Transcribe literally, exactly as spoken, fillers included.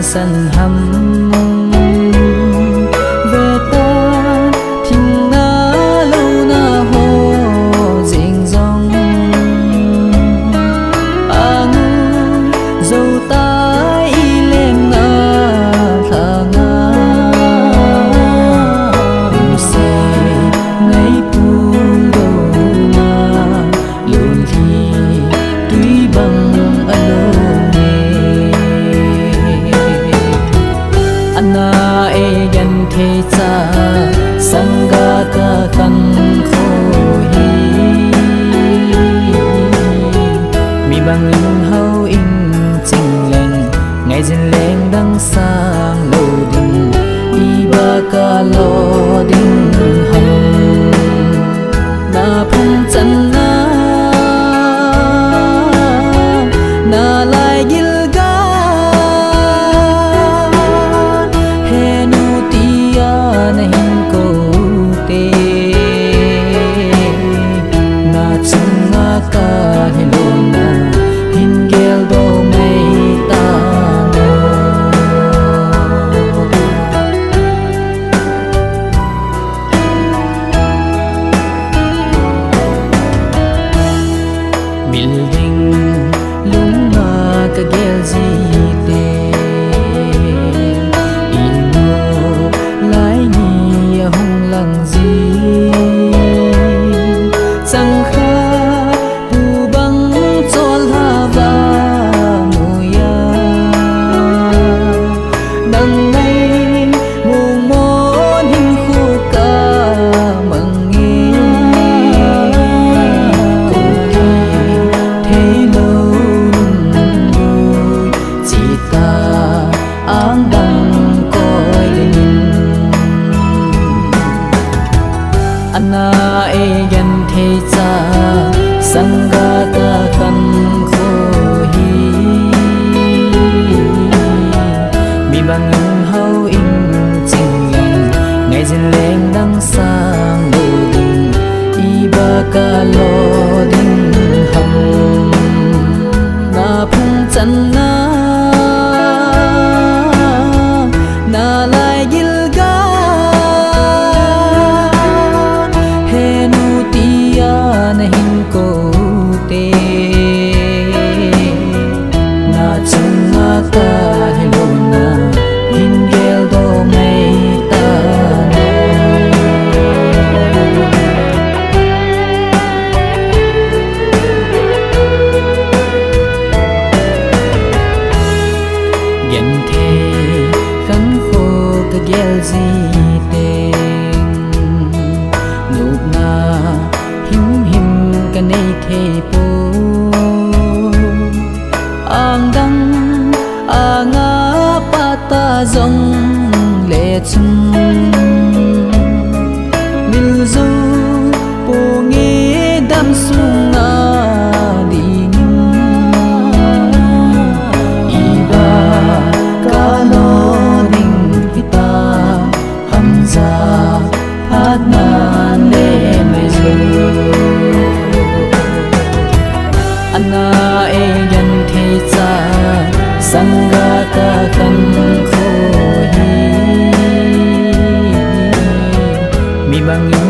San ham veta thingna louna ho jing jong angui jou tai, i lengna lhanga umse ngai pul douna. Lunghi tui bang alung e. Ana e genthei cha sangga ka kan kho hi. Mi bang in hao in ching leng, ngai jin leng dang sang lo ding, i ba ka lo ding ham. Na phung channa, na lai gilga, he nu tia na hin ko te. Na chunga ka hilona, hin gel do mai ta lo. Mil ding lungna ka gel ji te, i nu lai ni a hung lang ji. Chang kha pu bang chol hava muya. Nang nai mung mon hin khu ka mang e. Ko ki thei lo lung lui chi ta ang dang koi ding in. Ana e genthei cha sangga ka kan kho hi. Mi bang in hao in ching leng, ngai jin leng dang sang lo ding, i ba ka lo ding ham. Na phung channa, na lai gilga, he nu tia na hin ko te. Na chunga ka hilona, hin gel do mai ta lo. Genthei khan kho ka gel ji teng, nopna himhim ka nei thei po. Ang dang anga pata jong le chun, mil jou pung e dam sunga ding in, i ba ka lo ding hita. Hamja phat nan le mai jou. Ana e genthei cha sangga ka kan kho hi. Mi bang in